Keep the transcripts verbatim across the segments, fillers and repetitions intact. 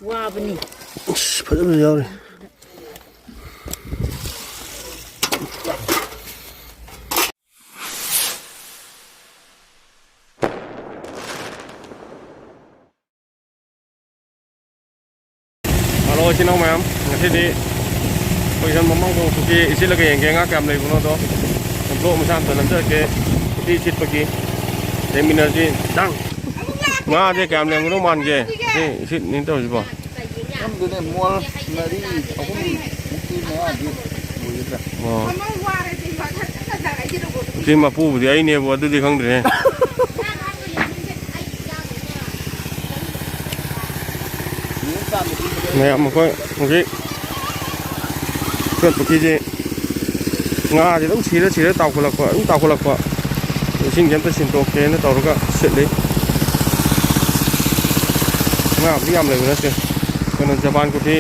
ꯋꯥꯕꯅꯤ꯫ ꯑꯁ, ꯐꯖꯕꯁꯨ ꯌꯥꯎꯔꯤ꯫ ꯍꯜꯂꯣ, ꯏꯆꯤꯟ ꯏꯅꯥꯎ ꯃꯌꯥꯝ, ꯉꯁꯤꯗꯤ ꯑꯩꯈꯣꯏ ꯁꯣꯝ ꯃꯃꯥꯡ ꯄꯨꯈ꯭ꯔꯤ ꯏꯁꯤꯠꯂꯒ ꯌꯦꯡꯒꯦ, ꯉꯥ ꯀꯌꯥꯝ ꯂꯩꯕꯅꯣꯗꯣ꯫ ꯕ꯭ꯂꯣꯛ ꯃꯆꯥ ꯑꯝꯇ ꯅꯝꯖꯔꯛꯀꯦ, ꯄꯨꯈ꯭ꯔꯤ ꯏꯁꯤꯠꯄꯒꯤ꯫ ꯂꯩꯃꯤꯟꯅꯁꯤ ꯇꯥꯡ꯫ ꯉꯥꯁꯦ ꯀꯌꯥꯝ ꯂꯩꯔꯝꯒꯗꯧ ꯃꯥꯟꯒꯦ? ꯁꯤ ꯏꯁꯤꯠꯅꯤ ꯇꯧꯔꯤꯁꯤꯕꯣ꯫ ꯈꯪꯗꯦꯅꯦ, ꯃꯣꯜ ꯃꯔꯤ, ꯑꯍꯨꯝ ꯃꯨꯛꯀꯤ ꯃꯌꯥꯗꯤ ꯑꯣꯏꯒꯗ꯭ꯔꯥ? ꯑꯣ꯫ ꯁꯤ ꯃꯄꯨꯕꯨꯗꯤ ꯑꯩꯅꯦꯕꯨ, ꯑꯗꯨꯗꯤ ꯈꯪꯗ꯭ꯔꯦ꯫ ꯃꯌꯥꯝ ꯑꯩꯈꯣꯏ ꯍꯧꯖꯤꯛ ꯏꯆꯣꯠ ꯄꯨꯈ꯭ꯔꯤꯁꯦ ꯉꯥꯁꯦ ꯑꯗꯨꯝ ꯁꯤꯔ ꯁꯤꯔ ꯇꯥꯎꯈꯠꯂꯛꯄ, ꯑꯗꯨꯝ ꯇꯥꯎꯈꯠꯂꯛꯄ꯫ ꯏꯁꯤꯡꯁꯦ ꯑꯝꯇ ꯁꯤꯟꯗꯣꯛꯀꯦꯅ ꯇꯧꯔꯒ ꯁꯤꯠꯂꯤ꯫ ꯉꯥꯕꯨꯗꯤ ꯌꯥꯝ ꯂꯩꯕ ꯅꯠꯇꯦ꯫ ꯑꯩꯈꯣꯏꯅ ꯖꯄꯥꯟ ꯀꯣꯐꯤ,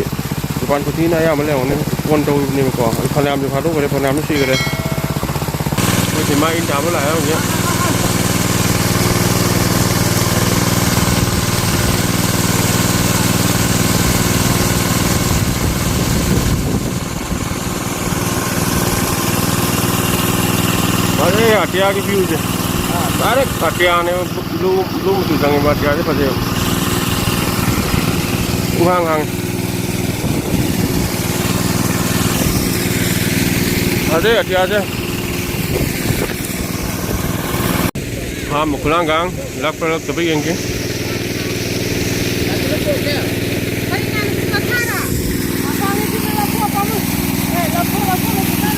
ꯖꯄꯥꯟ ꯀꯣꯐꯤꯅ ꯑꯌꯥꯝꯕ ꯂꯩꯔꯝꯒꯅꯤ꯫ ꯀꯣꯟ ꯇꯧꯔꯤꯕꯅꯦꯕꯀꯣ꯫ ꯑꯗꯨ ꯐꯅꯌꯥꯝꯁꯨ ꯐꯥꯗꯣꯛꯈ꯭ꯔꯦ, ꯐꯅꯌꯥꯝꯁꯨ ꯁꯤꯈ꯭ꯔꯦ꯫ ꯑꯩꯈꯣꯏ ꯁꯤ ꯃꯥ ꯏꯟ ꯇꯥꯕ ꯂꯥꯛꯑꯦ ꯍꯧꯖꯤꯛ꯫ ꯐꯖꯩ ꯑꯇꯤꯌꯥꯒꯤ ꯚ꯭ꯌꯨꯁꯦ꯫ ꯗꯥꯏꯔꯦꯛ ꯑꯇꯤꯌꯥꯅꯦꯕ, ꯕ꯭ꯂꯨ, ꯕ꯭ꯂꯨ ꯃꯆꯨ ꯆꯪꯉꯦꯕ, ꯑꯇꯤꯌꯥꯁꯦ ꯐꯖꯩꯕ꯫ ꯄꯨꯡꯍꯥꯡ ꯍꯥꯡꯉꯦ꯫ ꯐꯖꯩ ꯑꯇꯤꯌꯥꯁꯦ꯫ ꯑꯍꯥꯟꯕ ꯈꯨꯂꯥꯡꯒꯥꯡ ꯂꯥꯛꯄ꯭ꯔꯥ ꯂꯥꯛꯇꯕ꯭ꯔꯥ ꯌꯦꯡꯒꯦ꯫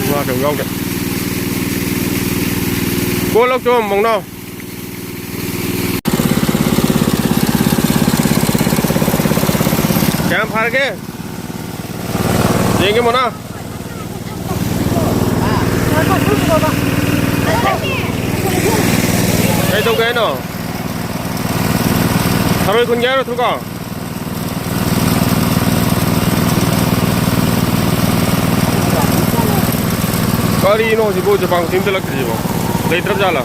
ꯉꯥ ꯀꯩꯝ ꯌꯥꯎꯗꯦ꯫ ꯀꯣꯜ ꯂꯧ ꯆꯣ, ꯃꯧꯅꯥꯎ꯫ ꯀꯌꯥꯝ ꯐꯥꯔꯒꯦ? ꯌꯦꯡꯒꯦ, ꯃꯣꯅꯥ꯫ ꯀꯩ ꯇꯧꯒꯦ ꯍꯥꯏꯅꯣ? ꯊꯔꯣꯏ ꯈꯨꯟꯒꯦ ꯍꯥꯏꯔꯣ, ꯊꯨꯀꯣ? ꯀꯔꯤꯅꯣ ꯍꯧꯖꯤꯛꯄꯨ ꯖꯄꯥꯟ ꯀꯣꯐꯤ ꯑꯝꯇ ꯂꯥꯛꯇ꯭ꯔꯤꯁꯤꯕꯣ? ꯂꯩꯇ꯭ꯔꯕ ꯖꯥꯠꯂꯣ?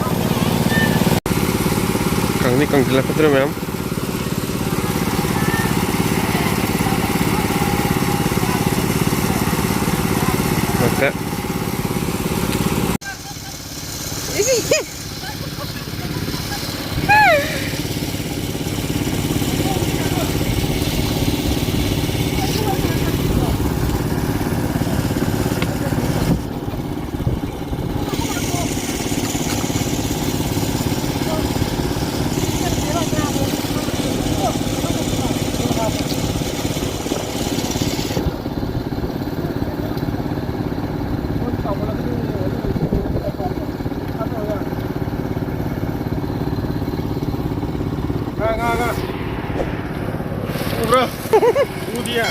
ꯈꯪ-, ꯃꯤ ꯀꯪꯁꯤꯜꯂꯛꯀꯗꯧꯔꯦ ꯃꯌꯥꯝ꯫ ꯂꯥꯛꯇꯦ꯫ ꯉꯥ, ꯉꯥ, ꯉꯥ꯫ ꯎꯕ꯭ꯔꯣ? ꯎꯗꯤꯌꯦ꯫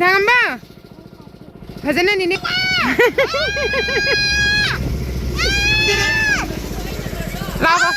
ꯊꯝꯕ ꯐꯖꯅꯅꯤꯅꯦ꯫ ꯂꯥꯛꯑꯣ꯫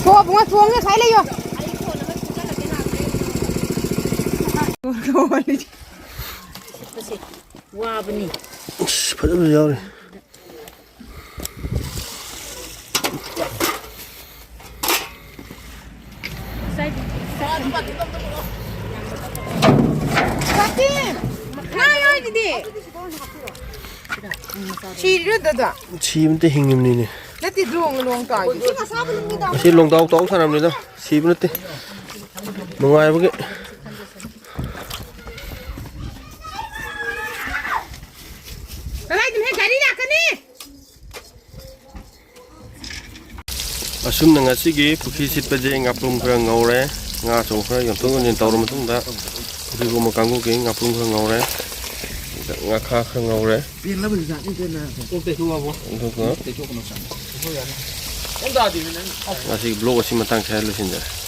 ꯊꯣꯛꯑꯣ ꯕꯨꯡꯉꯣ, ꯊꯣꯡ ꯉꯁꯥꯏ ꯂꯩꯌꯣ꯫ ꯋꯥꯕꯅꯤ꯫ ꯑꯁ, ꯐꯖꯕꯁꯨ ꯌꯥꯎꯔꯤ꯫ ꯁꯤꯔꯤꯔꯣ ꯑꯗꯨꯗꯣ? ꯁꯤ ꯑꯝꯇ ꯍꯤꯡꯉꯤꯕꯅꯤꯅꯦ꯫ ꯅꯠꯇꯦ, ꯂꯣꯡ, ꯂꯣꯡ ꯇꯥꯏꯗꯨꯗꯤ꯫ ꯑꯁꯤ ꯂꯣꯡꯗꯥꯎ ꯇꯥꯎ ꯁꯥꯟꯅꯕꯅꯤꯗ꯫ ꯁꯤꯕ ꯅꯠꯇꯦ꯫ ꯅꯨꯡꯉꯥꯏꯕꯒꯤ꯫ ꯀꯗꯥꯏꯗꯅꯣꯍꯦ? ꯒꯥꯔꯤ ꯂꯥꯛꯀꯅꯤ! ꯑꯁꯨꯝꯅ ꯉꯁꯤꯒꯤ ꯄꯨꯈ꯭ꯔꯤ ꯁꯤꯠꯄꯁꯦ ꯉꯥꯄ꯭ꯔꯨꯝ ꯈꯔ ꯉꯧꯔꯦ, ꯉꯥꯁꯨ ꯈꯔ ꯌꯣꯟꯊꯣꯛ ꯌꯣꯟꯁꯤꯟ ꯇꯧꯔ ꯃꯇꯨꯡꯗ ꯄꯨꯈ꯭ꯔꯤ ꯈꯣꯝꯕ ꯀꯥꯡꯕꯨꯒꯤ ꯉꯥꯄ꯭ꯔꯨꯝ ꯈꯔ ꯉꯧꯔꯦ, ꯉꯥꯈꯥ ꯈꯔ ꯉꯧꯔꯦ꯫ ꯄꯦꯜꯂꯕꯅꯤ ꯖꯥꯠꯅꯤ ꯀꯩꯅꯣ꯫ ꯑꯗꯨꯒ ꯉꯁꯤꯒꯤ ꯕ꯭ꯂꯣꯛ ꯑꯁꯤ ꯃꯇꯥꯡ ꯁ꯭ꯋꯥꯏꯗ ꯂꯣꯏꯁꯤꯟꯖꯔꯦ꯫